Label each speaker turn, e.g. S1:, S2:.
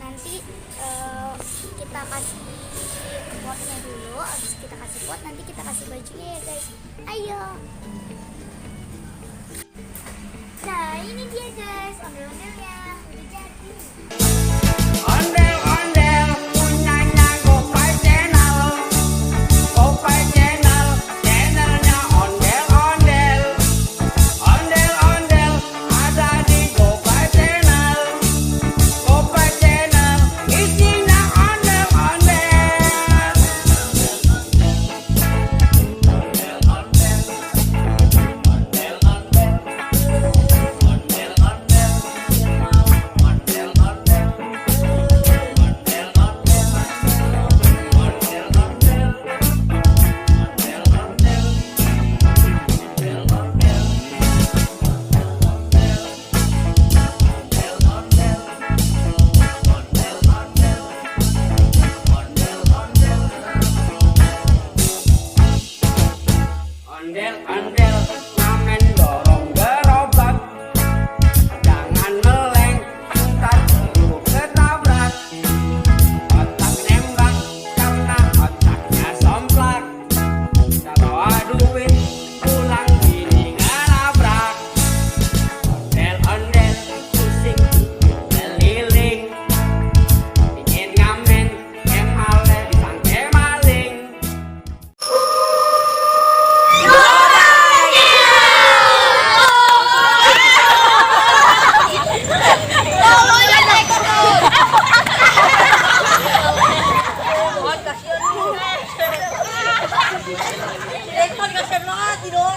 S1: Nanti kita kasih potnya dulu, habis kita kasih pot nanti kita kasih bajunya ya guys. Ayo. Nah ini dia guys, ondel-ondelnya udah jadi.
S2: Ondel-ondel punyanya Gopay Channel. Gopay Channel, channelnya ondel-ondel. Ondel-ondel ada di Gopay Channel. Gopay Channel isinya ondel-ondel. Ondel-ondel ngamen dorong gerobak. Jangan meleng, ntar lu ketabrak. Otak nembak karena otaknya somplak. Gak bawa duit, pulang bini ngelabrak. Ondel-ondel pusing keliling. Bikin ngamen, emale disangke maling.
S3: Rekor kasih banget, tidur.